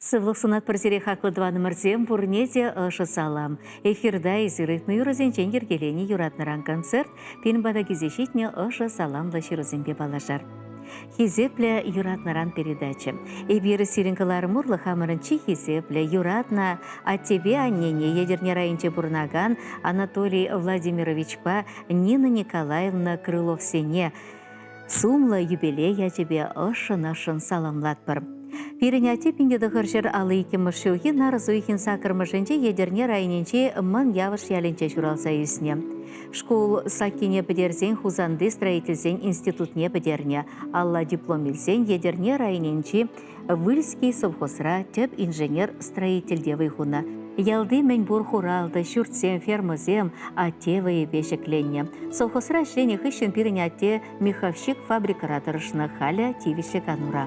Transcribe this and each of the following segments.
Сывлӑх сунатпӑр сире хаклӑ тӑванӑмӑрсем, пурне те ӑшӑ салам. Эфирта эсир ыйтнӑ юрӑсенчен йӗркеленӗ юратнӑран концерт пирӗн пата килсе ҫитнӗ ӑшӑ саламлӑ ҫырусемпе паллашар. Хисеплӗ юратнӑран передача. Эпир сирӗн кӑларӑм урлӑ хамӑрӑн чи хисеплӗ, юратнӑ аттепе аннене Етӗрне районӗнче пурӑнакан Анатолий Владимировичпа Нина Николаевна Крыловсене сумлӑ юбилей ячӗпе ӑшшӑн-ӑшшӑн саламлатпӑр. Пирӗн атте 1952 ҫулхи нарӑс уйӑхӗн саккӑрмӗшӗнче Етӗрне районӗнчи Мӑн Явӑш ялӗнче ҫуралса ӳснӗ. Шкул саккине пӗтерсен Хусанти строительсен институтне пӗтернӗ. Алла диплом илсен Етӗрне районӗнчи Выльский совхозра тӗп инженер-строительте вӑй хунӑ. Ялти мӗнпур хуралтӑ, ҫуртсем, фермӑсем атте вӑйӗпе ҫӗкленнӗ. Совхозра ӗҫленӗ хыҫҫӑн пирӗн атте меховщик фабрикӑра тӑрӑшнӑ, халӗ тивӗҫлӗ канура.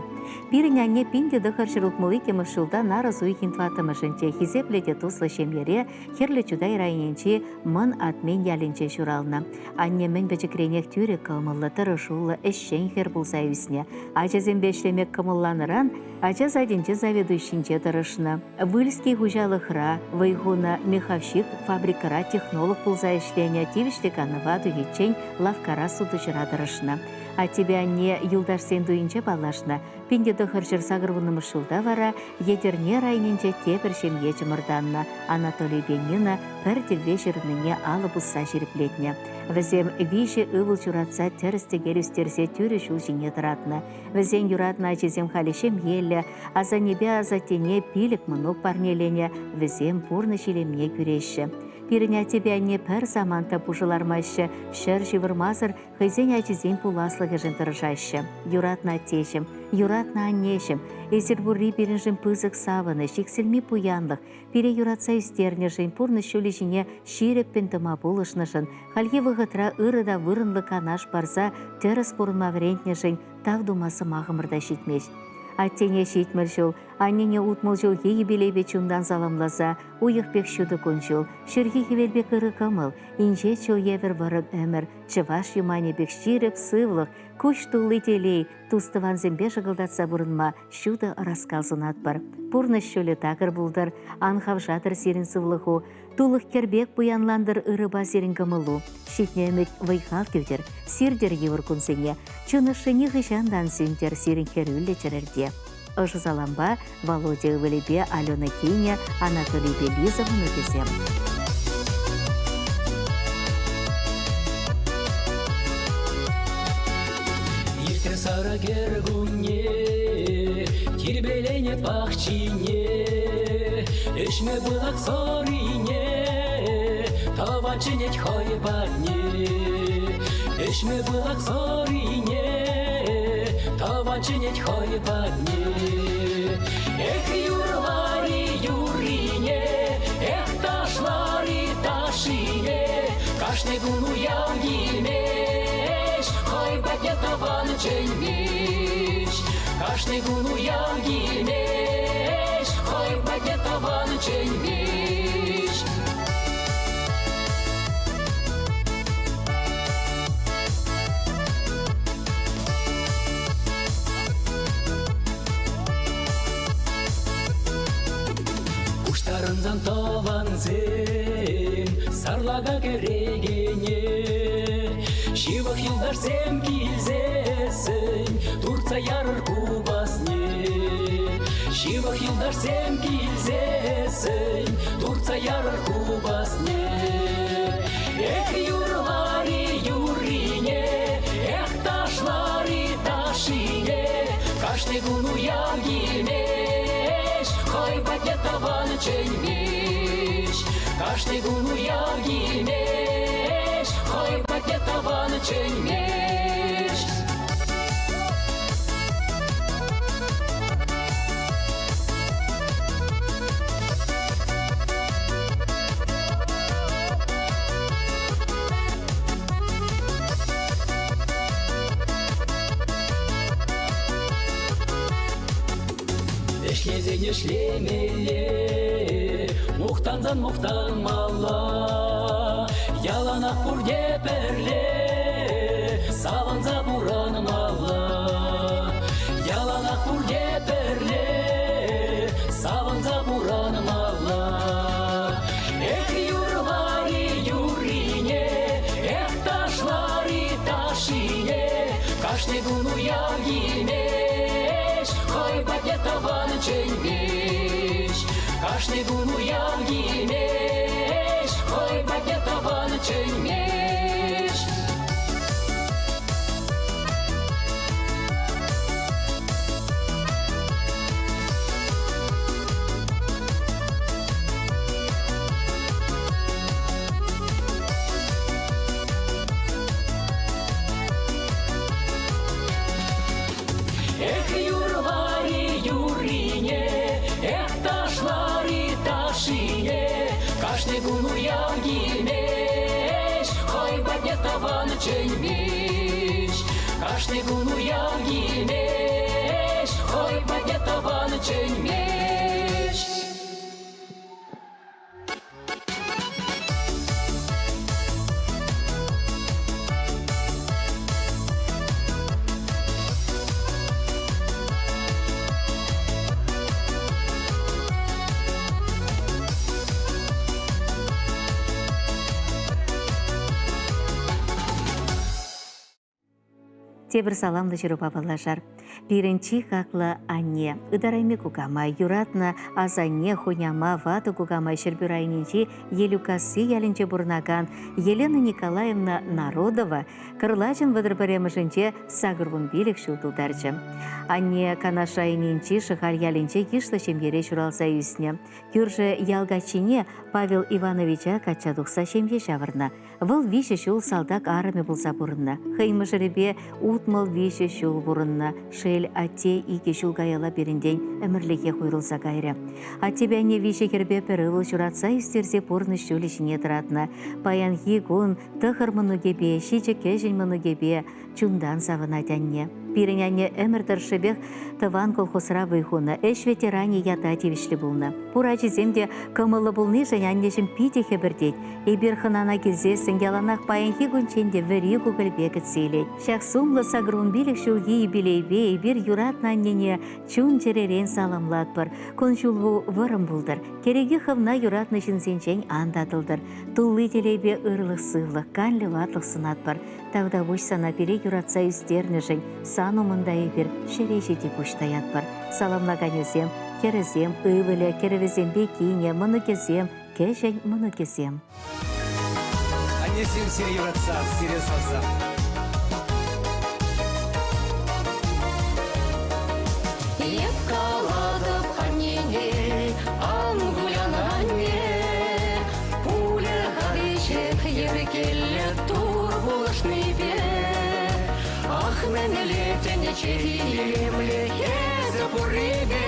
Пирӗн анне 1962 ҫулта нарӑс уйӑхӗн тӑваттӑмӗшӗнче хисеплӗ те туслӑ ҫемьере Хӗрлӗ Чутай районӗнчи Мӑн Атмен ялӗнче ҫуралнӑ. Анне мӗн пӗчӗкренех тӳрӗ кӑмӑллӑ, тӑрӑшуллӑ, ӗҫчен хӗр пулса ӳснӗ. Ачасемпе ӗҫлеме кӑмӑлланӑран ача садӗнче заведующинче тӑрӑшнӑ. Выльский хуҫалӑхра вӑй хунӑ меховщик фабрикӑра технолог пулса ӗҫленӗ, тивӗҫлӗ канӑва тухиччен лавккара сутуҫӑра тӑрӑшнӑ. Аттепе анне юлташсен туйӗнче паллашнӑ. 1980 ҫулта вара Етӗрне районӗнче тепӗр ҫемье чӑмӑртаннӑ. Анатолийпе Нина пӗр тӗвве ҫырнине алӑ пусса ҫирӗплетнӗ. Вӗсем виҫӗ ывӑл ҫуратса тӗрӗс-тӗкел ӳстерсе тӳрӗ ҫул ҫине тӑратнӑ. Вӗсен юратнӑ ачисем халӗ ҫемьеллӗ, асаннепе асаттене пилӗк мӑнук парнеленӗ, вӗсем пурнӑҫ илемне кӳреҫҫӗ. Пирӗн аттепе анне пӗр самант та пушӑ лармаҫҫӗ, ҫӗр ҫывӑрмасӑр хӑйсен ачисен пуласлӑхӗшӗн тӑрӑшаҫҫӗ. Юратнӑ аттеҫӗм, юратнӑ аннеҫӗм, эсир пурри пирӗншӗн пысӑк савӑнӑҫ, иксӗлми пуянлӑх, пире юратса ӳстернӗшӗн, пурнӑҫ ҫулӗ ҫине ҫирӗппӗн тӑма пулӑшнӑшӑн, хальхи вӑхӑтра ырӑ та вырӑнлӑ канаш парса тӗрӗс пурӑнма вӗрентнӗшӗн тав тума сӑмахӑмӑр та ҫитмест. Аттене 70 ҫул, аннене 60 ҫулхи юбилейпе чунтан саламласа уйӑх пек ҫутӑ кун-ҫул, ҫурхи хӗвел пек ырӑ кӑмӑл, инҫет ҫул евӗр вӑрӑм ӗмӗр, чӑваш юманӗ пек ҫирӗп сывлӑх, куҫ тулли телей, тус-тӑвансемпе шӑкӑлтатса пурӑнма ҫутӑ ӑраскал сунатпӑр. Пурнӑҫ ҫулӗ такӑр пултӑр, ан хавшатӑр сирӗн сывлӑху, тулӑх кӗрпек пуянлантӑр ырӑпа сирӗн кӑмӑлу. Ҫитнӗ ӗмӗт вӑй-хал кӳтӗр, сиртӗр йывӑр кунсене, чун ӑшши нихӑҫан та ан сӳнтӗр сирӗн хӗрӳллӗ чӗрӗрте. Ӑшӑ салампа Володя ывӑлӗпе Алена кинӗ, Анатолийпе Лиза мӑнукӗсем. Иртрӗ сарӑ кӗркунне, тирпейленӗ пахчине, ӗҫме пылак сӑрине, тӑван чӗнет хӑй патне. Ӗҫме пылак сӑрине, тӑван чӗнет хӑй патне. Эх, юрлар-и юррине, эх, ташлар-и ташшине, кашни кун уяв килмест, хӑй патне тӑван чӗнмест. Кашни кун уяв килмест, хӑй патне тӑван чӗнмест. Пуҫтарӑнсан тӑвансем сарлака кӗрекене ҫывӑх юлташсем килсессӗн туртса ярӑр купасне. Ҫывӑх юлташсем килсессӗн туртса ярӑр купасне. Эх, юрлар-и юррине, эх, ташлар-и ташшине, кашни кун уяв килмест, хӑй патне тӑван чӗнмест. Кашни кун уяв килмест, хӑй патне тӑван чӗнмест. Ӗҫлесен ӗҫлемелле, мухтансан мухтанмалла. Яланах пурте пӗрле савӑнса пурӑнмалла. Яланах пурте пӗрле савӑнса. савӑнса пурӑнмалла. Эх, юрлар-и юррине, эх, ташлар-и ташшине, кашни кун уяв килмест, хӑй патне тӑван чӗнмест. Кашни кун уяв килмест, хӑй патне тӑван чӗнмест. Эх, юрлар-и юррине, эх, ташлар-и ташшине, кашни кун уяв килмест, хӑй патне тӑван чӗнмест. Кашни кун уяв килмест, хӑй патне тӑван чӗнмест. Тепӗр саламлӑ ҫырупа паллашар. Пирӗн чи хаклӑ анне, ытарайми кукамай, юратнӑ асанне, хуняма, ватӑ кукамай Ҫӗрпӳ районӗнчи Елюкасси ялӗнче пурӑнакан Елена Николаевна Народова Кӑрлачӑн 31-мӗшӗнче 85 ҫул тултарчӗ. Анне Канаш районӗнчи Шӑхаль ялӗнче йышлӑ ҫемьере ҫуралса ӳснӗ. Кӳршӗ ял каччине Павел Ивановича качча тухса ҫемье ҫавӑрнӑ. Вӑл виҫӗ ҫул салтак арӑмӗ пулса пурӑннӑ. Хӑй мӑшӑрӗпе 63 ҫул пурӑннӑ. Шел, атте икӗ ҫул каялла пирӗнтен ӗмӗрлӗхех уйрӑлса кайрӗ. Аттепе анне виҫӗ хӗрпе пӗр ывӑл ҫуратса ӳстерсе пурнӑҫ ҫулӗ ҫине тӑратнӑ. Паянхи кун тӑхӑр мӑнукӗпе, ҫичӗ кӗҫӗн мӑнукӗпе чунтан савӑнать анне. Пирӗн анне ӗмӗр тӑршшӗпех тӑван колхозра вӑй хунӑ, ӗҫ ветеранӗ ята тивӗҫлӗ пулнӑ. Пур ачисем те кӑмӑллӑ пулнишӗн аннеҫӗм питӗ хӗпӗртет. Эпир хӑнана килсессӗн яланах паянхи кунччен те вӗри кукӑльпе кӗтсе илет. Ҫак сумлӑ 85 ҫулхи юбилейпе эпир юратнӑ аннене чун-чӗререн саламлатпӑр. Кун-ҫулу вӑрӑм пултӑр, кӗреке хӑвна юратнӑ ҫынсенчен ан татӑлтӑр. Тулли телейпе ырлӑх-сывлӑх, канлӗ ватлӑх сунатпӑр. Тавтапуҫ сана пире юратса ӳстернӗшӗн, сан умӑнта эпир ҫӗре ҫити пуҫ таятпӑр. Саламлаканӗсем, хӗрӗсем, ывӑлӗ, кӗрӗвӗсемпе кинӗ, мӑнукӗсем, кӗҫӗн мӑнукӗсем. Аннесем сире юратса, сире савса. Эп калатӑп аннене, ан кулян, анне, пулӗ-ха веҫех йӗркеллӗ Тур пулӑшнипе. Ах, мӗнле тӗнче илемлӗ эсӗ пуррипе.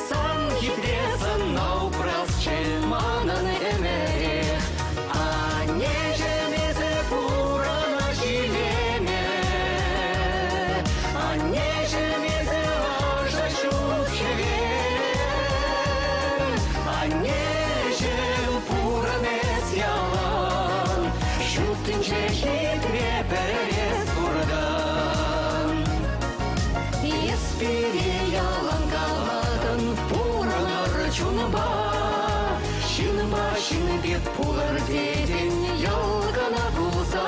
Сан хитре сӑнна упрасчӗ манӑн ӗмӗрех. Аннеҫӗм, эсӗ пурӑнаҫ илеме. Аннеҫӗм, эсӗ ӑшӑ ҫут хӗвел. Аннеҫӗм, пурӑн эс ялан. Ҫут тӗнче хитре пӗрес куртан. Эс пире ялан калатӑн, пурӑнӑр чунпа. Ҫынпа ҫын пек пулӑр тетӗн, йӑл кӑна пулса.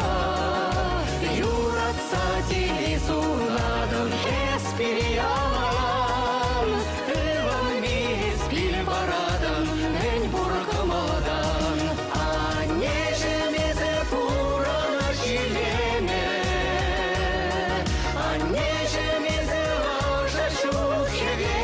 Юратса телей сунатӑн, эс пире ялан. Ывӑнми эс пил паратӑн, мӗн пур кӑмӑлтан. Аннеҫӗм, эсӗ пурӑнӑҫ илеме. Аннеҫӗм, эсӗ ӑшӑ ҫут хӗвел.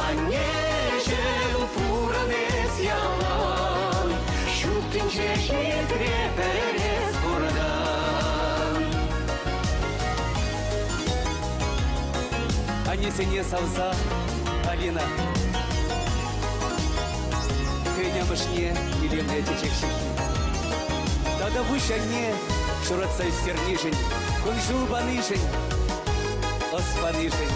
Аннеҫӗм, пурӑн эс ялан. Ҫут тӗнче хитре пӗрес куртан. Аннесене савса, Алина. Хӑйӗн амӑшне илемлӗ чечек ҫыххи. Тата пуҫ анне шуратса ӳстернишӗн, кун-ҫул панишӗн, ӑс панишӗн.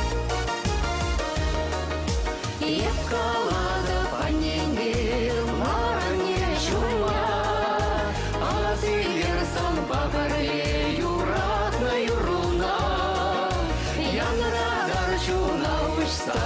Эп калатӑп аннене, марне ҫурма, Асилер санпа пӗрле юратнӑ юрруна. Янратар чуна уҫса.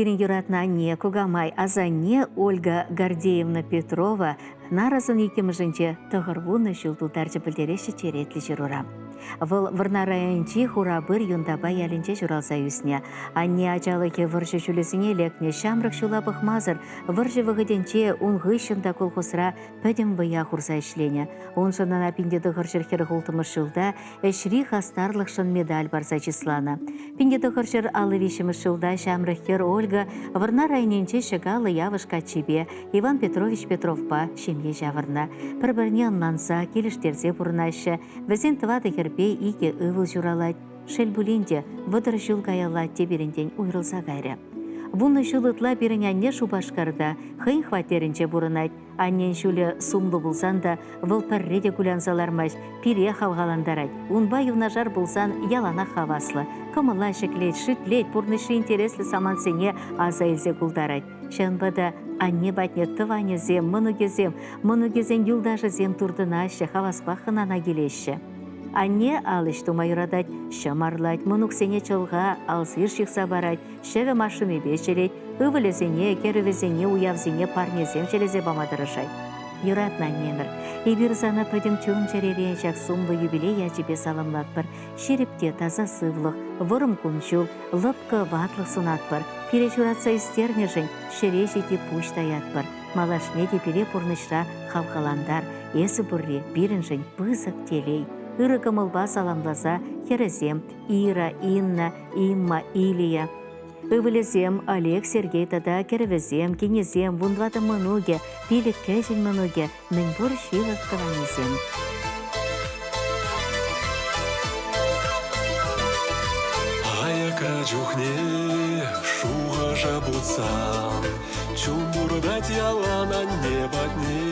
Пирӗн юратнӑ анне, кукамай, асанне Ольга Гордеевна Петрова нарӑсӑн иккӗмӗшӗнче 90 ҫул тултарчӗ пӗлтереҫҫӗ черетлӗ ҫырура. Вӑл Вӑрнар районӗнчи Хурапыр Юнтапа ялӗнче ҫуралса ӳснӗ. Анне ачалӑхӗ вӑрҫӑ ҫулӗсене лекнӗ ҫамрӑк ҫула пӑхмасӑр вӑрҫӑ вӑхӑтӗнче ун хыҫҫӑн та колхозра пӗтӗм вӑя хурса ӗҫленӗ. Уншӑн ӑна 1946 ҫулта ӗҫри хастарлӑхшӑн медаль парса чысланӑ. 1953 ҫулта ҫамрӑк хӗр Ольга Вӑрнар районӗнчи Ҫӑкаллӑ Явӑш каччипе Иван Петрович Петровпа ҫемье ҫавӑрнӑ. Пӗр-пӗрне ӑнланса, килӗштерсе пурӑнаҫҫӗ. Вӗсен тӑватӑ хӗрпе икӗ ывӑл ҫуралать. Шел пулин те, 30 ҫул каялла атте пирӗнтен уйрӑлса кайрӗ. 10 ҫул ытла пирӗн анне Шупашкарта хӑйӗн хваттерӗнче пурӑнать. Аннен ҫулӗ сумлӑ пулсан та вӑл пӗрре те кулянса лармасть, пире хавхалантарать. Унпа юнашар пулсан яланах хаваслӑ. Кӑмӑла ҫӗклет, шӳтлет, пурнӑҫри интереслӗ самантсене аса илсе култарать. Ҫавӑнпа та анне патне тӑванӗсем, мӑнукӗсем, мӑнукӗсен юлташӗсем туртӑнаҫҫӗ, хаваспах хӑнана килеҫҫӗ. Анне ал ӗҫ тума юратать, ҫӑм арлать, мӑнуксене чӑлха, алсиш ҫыхса парать, ҫӗвӗ машинипе ҫӗлет, ывӑлӗсене, кӗрӗвӗсене уявсене парнесем ҫӗлесе пама тӑрӑшать. Юратнӑ аннемӗр, эпир сана пӗтӗм чун-чӗререн ҫак сумлӑ юбилей ячӗпе саламлатпӑр. Ҫирӗп те таса сывлӑх, вӑрӑм кун-ҫул, лӑпкӑ ватлӑх сунатпӑр. Пире ҫуратса ӳстернӗшӗн ҫӗре ҫити пуҫ таятпӑр. Малашне те пире пурнӑҫра хавхалантар. Эсӗ пурри пирӗншӗн пысӑк телей. Ырӑ кӑмӑлпа саламласа хӗрӗсем Ира, Инна, Имма, Илия. Ывӑлӗсем Олег, Сергей тата кӗрӗвӗсем, кинӗсем, 14 мӑнукӗ, пилӗк кӗҫӗн мӑнукӗ, мӗнпур ҫывӑх тӑванӗсем. Аякра чухне шухӑша путсан чун туртать ялан анне патне.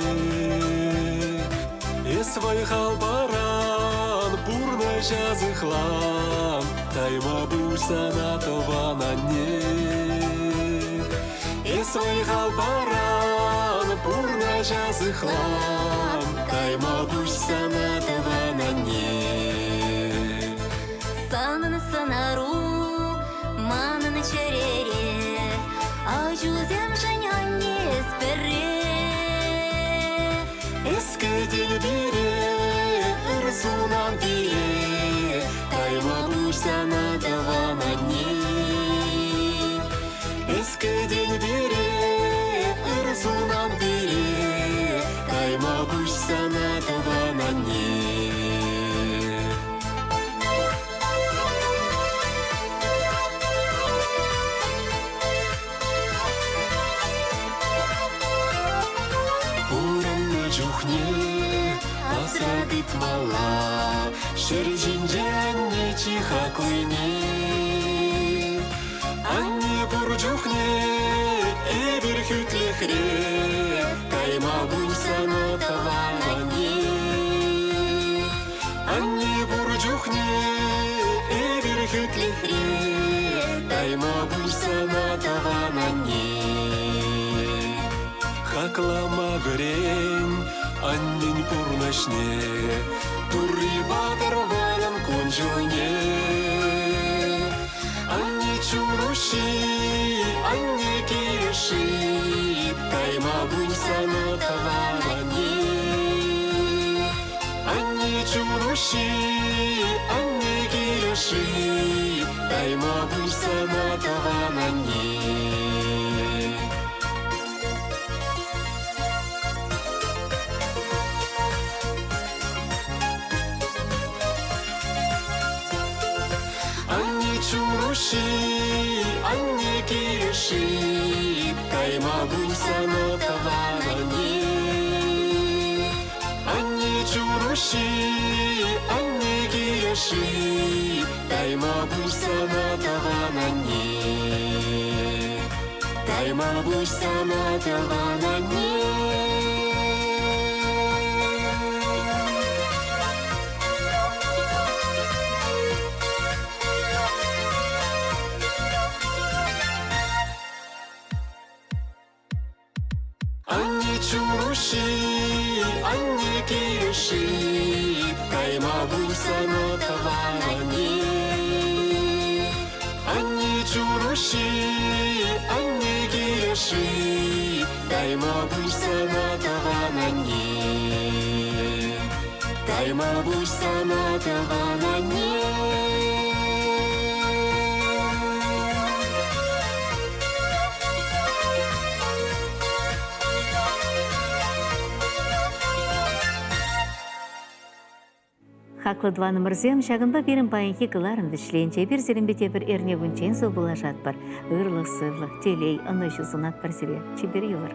Эс вӑй-хал паран, пурнӑҫа сыхлан, тайма пуҫ сана тӑван анне. Эс вӑй-хал паран, пурнӑҫа сыхлан, тайма пуҫ сана тӑван анне. Санӑн сӑнару манӑн чӗрере, ачусемшӗн анне эс пӗрре. Эс кӗтен пире, ыр сунан пире, тайма пуҫ сана тӑван анне. Эс кӗтен пире, ыр сунан пире, тайма пуҫ сана тӑван анне. Пурӑннӑ чухне асра тытмалла ҫӗр ҫинче анне чи хаклине. Анне пур чухне эпир хӳтлӗхре, кайма пуль сана тӑван анне. Анне пур чухне эпир хӳтлӗхре, тайма пуҫ сана тӑван анне. Хаклама вӗрен аннен пурнӑҫне, Турри патӑр вӑрӑм кун-ҫулне. Анне чун уҫҫи, анне килӗши, тайма пуҫ сана тӑван анне. Анне чун уҫҫи, анне килӗши, тайма пуҫ сана тӑван анне. Анне чун уҫҫи, анне килӗши, тайма пуҫ сана тӑван анне. Анне чун уҫҫи, анне килӗши, тайма пуҫ сана тӑван анне. Тайма пуҫ сана тӑван анне. Анне чун уҫҫи, анне килӗши, тайма пуҫ сана тӑван анне. Анне. Анне чуруши, анне килӗши, Тайма пуҫ сана тӑван анне. Тайма пуҫ сана тӑван анне. Хаклӑ тӑванӑмӑрсем, ҫакӑнпа пирӗн паянхи кӑларӑм вӗҫленчӗ. Эпир сирӗнпе тепӗр эрнекунччен сывпуллашатпӑр. Ырлӑх-сывлӑх, телей, ӑнӑҫу сунатпӑр сире. Чипер юлӑр.